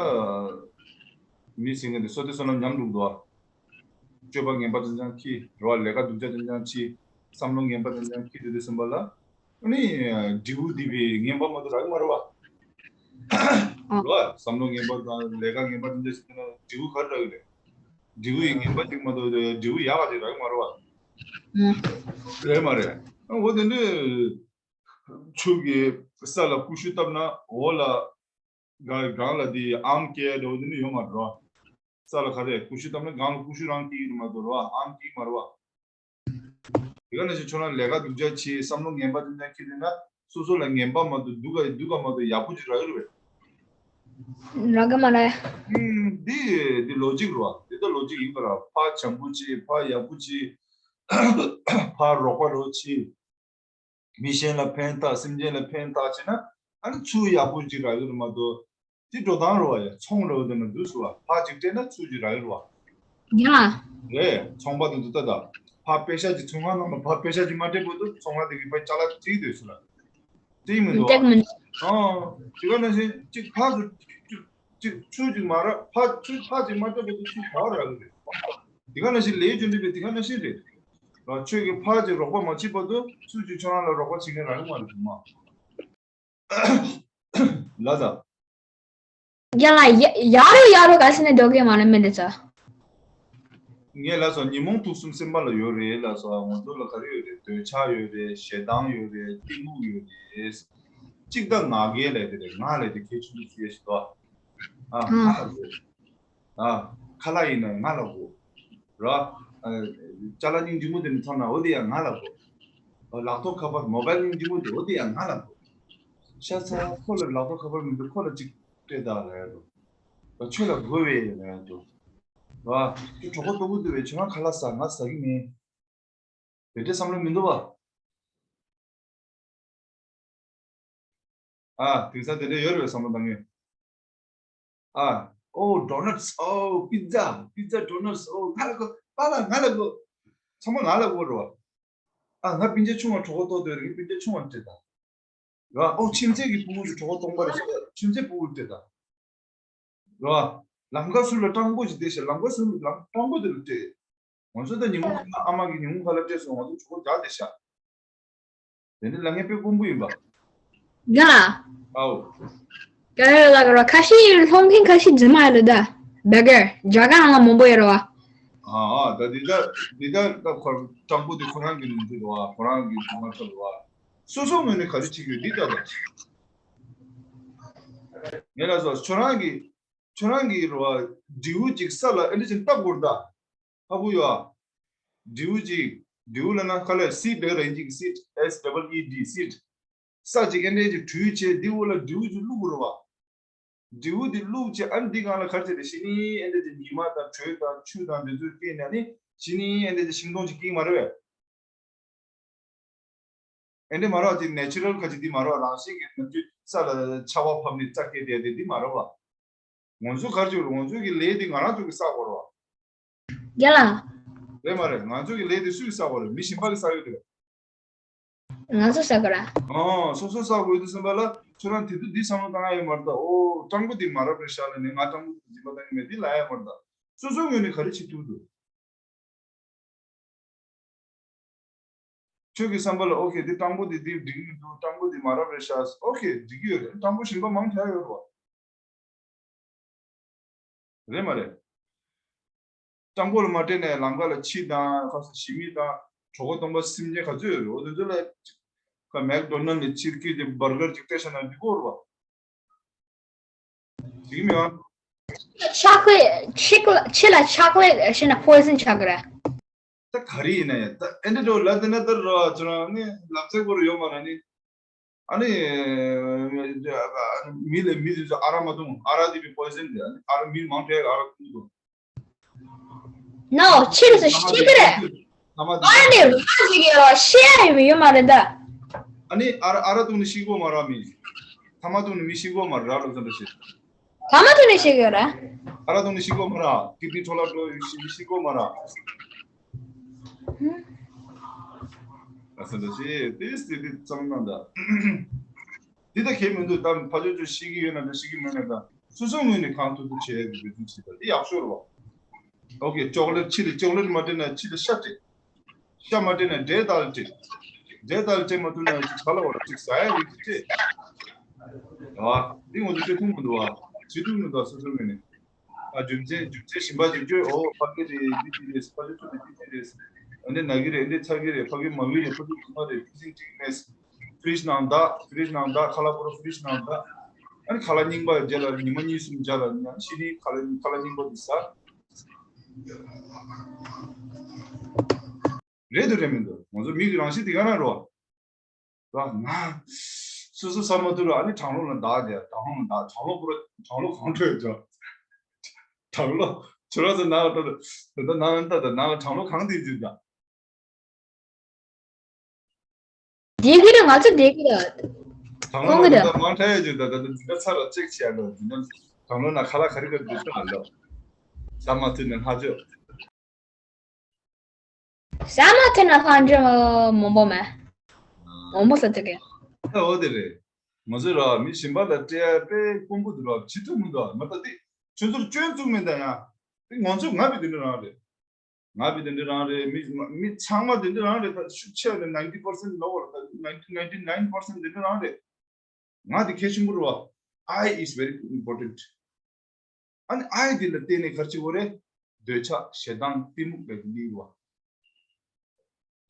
མི་ཟེར་མཁན་དེ་བསོད་བདེ་བསོད་ནམས་ཉམས་འགྲོ་འདུག་བ། སྤྱོད་པ་ངན་པ་ཅན་ཅང་ཁྱི་རེད་བ། ལས་ཀ་སྡུག་ཅག་ཅན་ཅང་ཁྱི། བསམ་བློ་ངན་པ་ཅན་ཅང་ཁྱི་དེ་དུས་ཙམ་པ་ལ་ཨ་ནི་འབྲས་བུ་འདི་བའི་ངན་པ་མ་གཏོགས་རག་གི་མ་རེད་བ། རེད་བ། བསམ་བློ་ངན་པ་དང་ལས་ཀ་ངན་པ་ཅན་ཅང་ཞིག་ན་འབྲས་བུ་ག་རེ་རག་གི་རེད། འབྲས་བུ་ཡི་ངན་པ་ཅིག་མ་གཏོགས་འབྲས་བུ་ཡག་ག་ཅིག་རག་གི་མ་རེད་བ། རེད་མ་རེད། འོ་དེ་འདྲའི་ཆུ་གི་ས་ལ་ཀུ་ཤུ་བཏབ་ན་འོ་ལ་ག་གང་ལ་དེ་ཨམ་སྐྱེ་འགྲོ་དེ་ནི་ཡོད་མ་རེད། ས་ལ་ག་རེ་ཀུ་ཤུ་བཏབ་ན་གང་ལ་ཀུ་ཤུ་རང་སྐྱེ་གི་མ་གཏོགས་རེད་བ། ཨམ་སྐྱེ་གི་མ་རེད་བ། དེ་ག་ནང་བཞིན་ཁྱོད་རང་ལས་ཀ་སྡུག་ཅག་བྱེད། བསམ་བློ་ངན་པ་དེ་འདྲ་འཁྱེར་ཡོད་ན་སོ་སོ་ལ་ངན་པ་མ་གཏོགས་སྡུག་ག་སྡུག་ག་མ་གཏོགས་ཡག་པོ་ཅིག་རག་གི་རེད་པས། རག་གི་མ་རེད། ཨུམ། འདི་འདི་ལོ་ཇིག་རེད་བ། འདི་ད་ལོ་ཇིག་ཡིན་པ་ར། ཕར་བྱམས་པོ་བྱེད། ཕར་ཡག་པོ་བྱེད། ཕར་རོགས་པ་རོགས་བྱེད། མི་གཞན་ལ་ཕན་བཏགས། སེམས་ཅན་ལ་ཕན་བཏགས་བྱས་ན་ཨ་ནི་ཚུར་ཡག་པོ་ཅིག་རག་གི་རེད་མ་གཏོགས། དེ་འགྲོ་སྟངས་རེད་བ། ཡ་ཚོང་རེད་བ། དེ་ན་འདུག་སེ་བ། ཕར་ཅིག་སྤྲད་ན་ཚུར་ཅིག་རག་གི་རེད་བ། ཡ། རེད། ཚོང་པ་དེ་ཚོ་ལྟ་དང་། ཕར་པེ་ཤ་ཅིག་ཚོང་ཁང་ནང་ལ་ཕར་པེ་ཤ་ཅིག་མ་སྤྲད་བར་དུ་ཚོང་ཁང་དེ་གི་ཕར་ཅ་ལག་སྤྲད་སྡོད་སོང་ལ། སྤྲད་མི་འདུག་བ། སྤྲད་མི་འདུག་ཨང་། དེ་ག་ནང་བཞིན་ཅིག་ཕར་ཚུར་ཅིག་ཅིག་ཚུར་ཅིག་མ་རག་ཕར་ཚུར་ཕར་ཅིག་མ་སྤྲད་བར་དུ་ཚུར་ག་པར་རག་གི་རེད། དེ་ག་ནང་བཞིན་ལས་རྒྱུ་འབྲས་པས་དེ་ག་ནང་བཞིན་རེད། ར་ཁྱོད་ཀྱིས་ཕར་ཅིག་རོགས་པ་མ་བྱས་བར་དུ་ཚུར་ཅིག་ཁྱོད་རང་ལ་རོགས་པ་བྱེད་མཁན་རག་གི་མ་རེད་བུ་མ། ལ་ད། ཡ་ལ་ཡ་ཡ་རུ་ཡ་རུ་ག་ས་ནས་འགྲོ་གི་མ་ལ་མི་འདི་ཚོ། ངས་ལ་སོ་ཉོན་མོངས་དུག་གསུམ་སེམས་པ་ལ་ཡོད་རེད་ལ་སོ། ང་ཚོ་ལ་ག་རེ་ཡོད་རེད། འདོད་ཆགས་ཡོད་རེད། ཞེ་སྡང་ཡོད་རེད། གཏི་མུག་ཡོད་རེད། གཅིག་ད་ང་རྒྱལ་ལས་དེ་རེད། ང་ལས་དེ་གལ་ཆེན་པོ་ཞིག་ཡོད་ཞིག་དོ། ཨ་ང་ལ་དགོས། ཨ་ཁ་ལག་ཡིན་ན་ང་ལ་དགོས། ར། ཨ་ཅ་ལག་སྙིང་རྗེ་མོ་དེ་ནི་ཐོན་ན་འོ་དེ་ཡང་ང་ལ་དགོས། ཨ་ལག་ཐོག་ཁ་པར་མོ་བལ་སྙིང་རྗེ་མོ་དེ་འོ་དེ་ཡང་ང་ལ་དགོས། ཤ་ཚ་ཁོ་ལ་ལག་ཐོག་ཁ་པར་མི་འདུག་ཁོ་ལ་གཅིག་སྤྲད་དང་ལབ་ཡ་འདུག་ཁྱོད་ལ་དགོས་པས་ལབ་ཡ་འདུག་ར། ཁྱོད་གྲོད་ཁོག་ལྟོགས་ཀྱི་འདུག་པས། ཁྱོད་རང་ཁ་ལག་ཟ། ང་ཟ་གི་མིན། དེ་འདྲའི་བསམ་བློ་མི་འདུག་པ། ཨ་དེང་སང་དེ་འདྲ་ཡོད་རེད་པས་བསམ་བློ་བཏང་མཁན། ཨ་ཨོ་ཌོ་ནཊ་སི། ཨོ་པི་ཛ། པི་ཛ་ཌོ་ནཊ་སི། ཨོ་ང་ལ་དགོས། པཱ་ལགས་ང་ལ་དགོས། ཚང་མ་ང་ལ་དགོས་རེད་པ། ཨ་ང་སྤུན་ཀྱག་ཆུང་བ་གྲོད་ཁོག་ལྟོགས་སྡོད་རེད། ངས་སྤུན་ཀྱག་ཆུང་བ་སྤྲད་དང་། ར། ཨོ་ཁྱིམ་མཚེས་ཀྱི་ཕྲུ་གུ་ཞིག་གྲོད་ཁོག་སྟོང་པ་རེད་ཟེར། ཁྱིམ་མཚེས་ཕྲུ་གུར་སྤྲད་དང་། ར། ལམ་ཁ་ཟུར་ལ་སྤྲང་པོ་ཞིག་བསྡད་ཤག་ལམ་ཁ་ཟུར་ལ་སྤྲང་པོ་དེ་ལ་སྤྲད། ང་ཚོ་ད་ཉིན་གུང་ཁ་ལག་ཨ་མ་གིས་ཉིན་གུང་ཁ་ལག་སྤྲད་སོང་། ང་ཚོ་གྲོད་ཁོག་རྒྱགས་བསྡད་ཤག་དེ་ནི་ལབ་མཁན་དཔེ་དཀོན་པོ་ཡིན་པ། རྒན་ལགས། ཨའོ། རྒན་ལགས་ལ་ཁ་ཤས་སློང་མཁན་ཁ་ཤས་རྫུན་མ་ཡོད་ལ་ད། བེ་གར་རྒྱ་གར་ནང་ལ་མང་པོ་ཡོད་རེད་པ། ཨ་ཨ་ད་འདི་ད་འདི་ད་ད་ཁོ་སྤྲང་པོ་དེ་ཁོ་རང་གི་ནང་དུ་རེད་པ། ཁོ་རང་གི་ཁོ་རང་ཚོ་རེད་པ། སོ་སོ་ངོས་ནས་ག་རེ་བྱེད་ཀྱི་ཡོད་འདི་ལྟ་ད། ངས་ལབ་སོང་། ཁྱོད་རང་གི་ཁྱོད་རང་གི་རེད་པ། འབྲས་བུ་ཅིག་ས་ལ་ཨེ་འདྲ་ཅིག་བཏབ་དགོས་རེད་ད། ཧ་གོ་ཡོད་ཨ། འབྲས་བུ་ཅིག་འབྲས་བུ་ལབ་ན་ག་ལ་སིཌ་ལབ་ར། ཨིན་ཇི་གི་སིཌ། S double E D seed། ས་ཅིག་ཨེ་འདྲ་ཅིག་བྲུས་བྱས་འདི་འོག་ལ་འབྲས་བུ་ཅིག་བླུགས་དགོས་རེད་པ། འབྲས་བུ་དེ་བླུགས་བྱས། ཨ་ནི་འདི་སྒང་ལ་ག་རེ་བྱས་ཏེ་གཞི་ནས་ཨེ་འདྲ་ཅིག་ཉི་མ་དང་དྲོད་དང་ཆུ་དང་འདི་ཚོ་སྐྱེས་ནས། ཨ་ནི་གཞི་ནས་ཨེ་འདྲ་ཅིག་ཤིང་སྡོང་ཅིག་སྐྱེ་གི་མ་རེད་པས། ཨེ་འདྲ་མ་རེད་པ། དེ་ནེ་ཅུ་རལ་ག་ཅིག་འདི་མ་རེད་པ། རང་བཞིན་གྱིས་ནམ་རྒྱུན་ས་ལ་ཆར་པ་བབས་ནས་རྩྭ་སྐྱེས་བསྡད་དེ་འདི་མ་རེད་པ། ང་ཚོ་ག་རེ་བྱེད་དགོས་རེད། ང་ཚོ་གི་ལས་འདི་ང་རང་ཚོ་གིས་བསགས་དགོས་རེད་པ། རྒན་ལགས། རེད་མ་རེད། ང་ཚོ་གི་ལས་འདི་སུས་བསགས་དགོས་རེད། མི་གཞན་པ་གིས་བསགས་ཡོད་རེད། ང་ཚོས་བསགས་དགོས་རེད། ཨ། སོ་སོས་བསགས་དགོས་འདུག་བསམ་པ་ལ། ཁྱོད་རང་དེ་དུས་འདི་བསམ་བློ་བཏང་ཡ་ཡོད་མ་རེད་ད། ཨོ། སྤྲང་པོ་འདི་མ་རབས་རེད་ཤག་ལབ་ནས་ང་སྤྲང་པོ་འདི་སྦྱིན་པ་བཏང་གི་མེད་འདི་ལབ་ཡ་མ་རེད་ད། སོ་སོའི་ངོས་ནས་ག་རེ་བྱེད་ཐུབ་འདུག་ཁྱོད་ཀྱི་བསམ་པ་ལ་ཨོ་ཁེ། འདི་སྤྲང་པོ་འདི་འདི་འགྲིག་གི་མི་འདུག་སྤྲང་པོ་འདི་མ་རབས་རེད་ཤག་ཨོ་ཁེ། འགྲིག་གི་ཡོད་རེད། སྤྲང་པོ་གཞན་པ་མང་དྲགས་ཡོད་རེད་པ། རེད་མ་རེད། སྤྲང་པོ་ལ་མ་སྤྲད་ནས་ལམ་ཁ་ལ་ཁྱི་དང་ཁ་སང་ཞི་མི་དང་གྲོད་ཁོག་སྟོང་པ་སེམས་ཅན་ག་ཚོད་ཡོད་རེད། འོ་དེ་ཚོ་ལ་ཁ་མེག་ཌོ་ནལ་ལ་ཕྱིར་སྐྱེལ་ཏེ་བར་གར་ཅིག་སྤྲད་བཞག་ན་འགྲིག་གོ་རེད་པ། འགྲིག་གི་མེད་པ། ཆོག་ལེ་ཊི་ཁྱི་ལ་ཆོག་ལེ་ཊི་བྱས་ན་པོའི་ཟན་ཆགས་ཀྱི་རེད། ད་ག་རེ་ཡིན་ན་ཡང་ད་ཨེ་འདྲ་འགྲོ་ལབ་དེ་ན་ད་ར་ཁྱོད་རང་ནི་ལབ་ཚེ་བོར་ཡོད་མ་རེད་ནི། ཨ་ནི། མི་ལ་མི་དེ་ཚོ་ཨ་རག་མ་འཐུང་། ཨ་རག་དེ་པོའི་ཟན་དེ། ཨ་ནི་ཨ་རག་མི་མང་དྲགས་ཨ་རག་འཐུང་དུས། ནོ། ཁྱི་རེད་ཟེར་ཤི་གི་རེད། ཨ་ནི་ར་ཟིག་ཡོད་ཤི་ཡ་ཡོད་མ་རེད་ད། ཨ་ནི་ཨ་རག་ཨ་རག་འཐུང་ནི་ཤི་གོ་མ་ར་མི། ཐ་མག་འཐུང་ནི་མི་ཤི་གོ་མ་ར་ལོ་ཙམ་རེད་ཤི། ཐ་མག་འཐུང་ནི་ཤི་གི་རེད། ཨ་རག་འཐུང་ནི་ཤི་གོ་མ་ར། ཀིཌ་ནི་འཕྲོ་བརླག་འགྲོ་ཤི་ཤི་གོ་མ་ར། ཨ་ས་འདྲ་ཞིག་དེ་སི་དེ་ཙམ་ན་ད། འདི་ད་གལ་མི་འདུག་ད་ཕ་ཆོས་ཆོས་ཤེས་ཀྱི་ཡོད་ན་འདྲ་ཤེས་ཀྱི་མེད་ན་འདྲ། སོ་སོའི་ངོས་ནས་གང་ཐུབ་ཐུབ་བྱེད་ཡ་གི་འབད་བརྩོན་བྱེད་ད་འདི་ཡག་ཤོས་རེད་བ། ཨོ་ཁེ། ཅོག་ལེ་ཊི་ཕྱི་ལ་ཅོག་ལེ་ཊི་མ་སྤྲད་ན་ཕྱི་ལ་ཤ་སྤྲད། ཤ་མ་སྤྲད་ན་འབྲས་དལ་སྤྲད། འབྲས་དལ་སྤྲད་མ་ཐུབ་ན་ཅིག་ཁ་ལ་བ་ལ་ཅིག་ཟ་ཡ་ཡོད་ཅིག་སྤྲད། ཨ། འདི་ང་ཚོ་སྤྲད་ཐུབ་མི་འདུག་བ། བྱེད་ཐུབ་མི་འདུག་བ། སོ་སོའི་ངོས་ནས། ཨ། རྒྱུ་མཚན་རྒྱུ་མཚན་གཞན་པ་ཅིག་བརྗོད། ཨོ་ཕ་གི་རེད། འདི་འདི་རེད། ཕ་གི་ཚོ་འདི་འདི་འདི་རེད། ཨ་ནི་ན་གི་རེད། འདི་ཚ་གི་རེད། ཕ་གི་མ་གི་རེད། ཕ་གི་གོང་མ་རེད། ཕི་ཟིང་ཏིག་མེད། ཕི་རིཇ་ནང་བདག་ཕི་རིཇ་ནང་བདག་ཁ་ལག་པོ་ར་ཕི་རིཇ་ནང་བདག་ཨ་ནི་ཁ་ལག་རྙིང་པ་རྗེས་ལ་ཉི་མ་གཉིས་གསུམ་རྗེས་ལ་ཉ་ཤི་ནི་ཁ་ལག་ཁ་ལག་རྙིང་པ་འདི་ཟ། རེད་འདུག་རེད་མི་འདུག་ང་ཚོ་མི་གི་རང་བཞིན་དེ་ག་རང་རོ། ར། ང་སོ་སོ་ཟ་མ་ཐུབ་ར། ཨ་ནི་གྲང་རླུང་ལ་བདག་དེ་གྲང་རླུང་ལ་བདག་གྲང་རླུང་པོ་ར་གྲང་རླུང་གང་འཕྲོད་ཡོད་ཀྱང་། གྲང་རླུང་ཁྱོད་རང་ཚོ་ནང་ལ་ད་ད་ནང་ད་ད་ནང་ལ་གྲང་རླུང་གང་དེ་ཡོད་ཀྱང་། བསྡད་ཀྱི་རེད། ང་ཚོ་བསྡད་ཀྱི་རེད། གྲང་རླུང་ཁོང་གི་ལ་རེད། ད་མང་དྲགས་ཡོད་ཀྱང་ད་ད་ད་འཛིན་གྲྭ་ཚར་ལ་ཅེག་བྱས་ལ་འཛིན་གྲྭ་གྲང་རླུང་ན་ཁ་ལག་ག་རེ་ག་རེ་འདུག་ཤོད་ལ་ལོ། ཟ་མ་ཐུབ་ནས་ལྷག་ཆོས། ཟ་མ་ཐུབ་ན་ལྷག་འཇོག་མང་པོ་མེད། མང་པོ་ཟ་ཐུབ་ཀྱི། ཨ་འོ་དེ་རེད། ང་ཚོས་ར་མི་གཞན་པ་ལ་སྤྲད་ཡ་དཔེ་དཀོན་པོ་འདུག་ར། བྱེད་ཐུབ་མི་འདུག་ཨ། མ་ད་དེ་ཁྱོད་ཚོར་སྐྱོན་བཙུགས་མེད་ད་ཡ། དེ་ང་ཚོ་ང་བི་དེ་འདྲ་རང་རེད། ང་བི་དེ་འདྲ་རང་རེད། མི་མི་ཚང་མ་དེ་འདྲ་རང་རེད། ད་ཤུགས་ཆེ་བ་ནས་ninety percent ལོག་ལ་ད་ninety ninety nine percent དེ་འདྲ་རང་རེད། ང་དེ་གལ་ཆེན་པོ་རེད་བ། I is very important. ཨ་ནི་I དེ་ལ་བརྟེན་ནས་ག་རེ་བྱེད་དགོས་རེད། འདོད་ཆགས་ཞེ་སྡང་གཏི་མུག་བས་ཀྱི་གླིང་བ།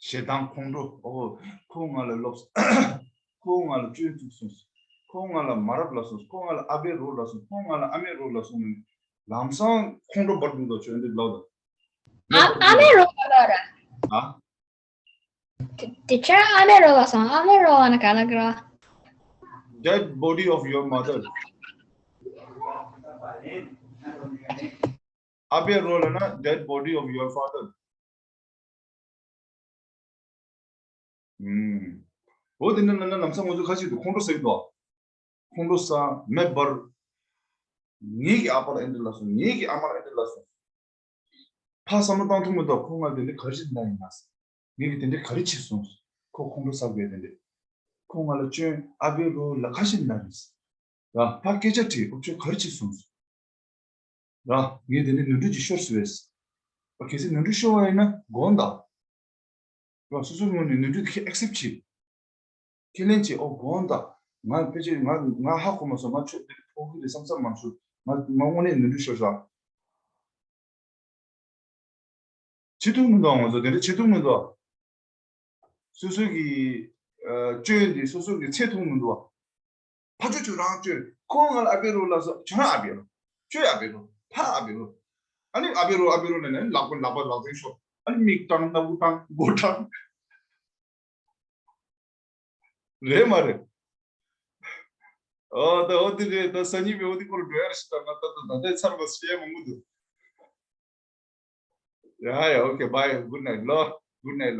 ཞེ་སྡང་ཁོང་ཁྲོ། ཨོ། ཁོ་ང་ལ་ལོབས། ཁོ་ང་ལ་སྐྱོན་བཙུགས་སོང་། ཁོ་ང་ལ་མ་རབས་ལབ་སོང་། ཁོ་ང་ལ་ཨ་བེ་རོ་ལབ་སོང་། ཁོ་ང་ལ་ཨ་མེ་རོ་ལབ་སོང་། ལམ་སང་ཁོང་ཁྲོ་འབར་འདུག་ད་ཁྱོད་འདི་ལབ་ད། ཨ་ཨ་མེ་རོ་ལབ་ར། ཨ། དེ་ཁྱེད་རང་ཨ་མེ་རོ་ལབ་སོང་། ཨ་མེ་རོ་ལབ་ན་ག་ལབ་ཀྱི་རེད། Dead body of your mother. ཨ་བེ་རོ་ལབ་ན་dead body of your father. ཨུམ། འོ་དེ་འདྲ་ལབ་ན་ལམ་སང་ང་ཚོ་ཁ་ཅིག་ཏུ་ཁོང་ཁྲོ་ཟ་གི་འདུག་ཁོང་ཁྲོ་ཟ། མེ་འབར། ངེད་ཀྱི་ཨ་ཕ་ལ་ཨེ་འདྲ་ལབ་སོང་། ངེད་ཀྱི་ཨ་མ་ལ་ཨེ་འདྲ་ལབ་སོང་། ཕར་བསམ་བློ་བཏང་ཐུབ་མི་འདུག་ཁོ་ང་དེ་འདྲ་ག་རེ་བྱེད་ན་ཡིན་ན། ངེད་ཀྱིས་དེ་འདྲ་ག་རེ་བྱས་སོང་། ཁོ་ཁོང་ཁྲོ་ཟ་དགོས་དེ་འདྲ། ཁོ་ང་ལ་སྐྱོན་ཨ་བེ་རོ་ལབ་ཁ་ཤས་ན་རེད། ར་ཕར་སྐད་ཆ་དྲིས། ཨོ་ཁྱོད་ག་རེ་བྱས་སོང་། ར་ངས་དེ་འདྲ་ནོར་འཁྲུལ་ཅིག་ཤོར་སོང་བས། ཨ་གལ་སྲིད་ནོར་འཁྲུལ་ཤོར་བ་ཡིན་ན་དགོངས་དག་ར་སོ་སོའི་ངོས་ནས་ནོར་འཁྲུལ་དེ་ཁྱེད་ཨེག་སེབ་བྱེད། ཁས་ལེན་བྱེད། ཨོ་དགོངས་དག་ང་ཕལ་ཆེར་ང་ང་ཧ་གོ་མ་སོང་། ང་ཆོས་དེ་ཕོག་གི་རེད་བསམ་བསམ་མ་སོང་། ང་ང་དངོས་གནས་ནོར་འཁྲུལ་ཤོར་ཤག་བྱེད་ཐུབ་མི་འདུག་ང་ཚོ་དེ་འདྲ་བྱེད་ཐུབ་མི་འདུག་སོ་སོ་གི་ཨ་སྐྱོན་འདི་སོ་སོ་གི་འཚོལ་ཐུབ་མི་འདུག་ཕ་ཆོས་ཆོས་རང་སྐྱོན། ཁོ་ང་ལ་ཨ་བེ་རོ་ལབ་སོང་། ཁྱོད་རང་ཨ་བེ་རོ། ཁྱོད་ཨ་བེ་རོ། ཕ་ཨ་བེ་རོ། ཨ་ནི་ཨ་བེ་རོ་ཨ་བེ་རོ་ལབ་ནས་ལག་པ་ལག་པ་ལག་འཛིང་ཤོར། ཨ་ནི་མིག་བཏང་། སྣ་བུག་བཏང་། མགོ་བཏང་། རེད་མ་རེད། ཨོ་ད་ཨོ་དེ་རེད། ད་སང་ཉིན་པའི་ཨོ་དེ་སྐོར་འགྲོ་ཡ་རེད་ཤི། ད་ང་ད་ད་ད་ལྟའི་ཚར་བ་བཤད་མང་པོ་འདུག་ཡ་ཡ། Okay, bye, good night ལོ། Good night ལོ།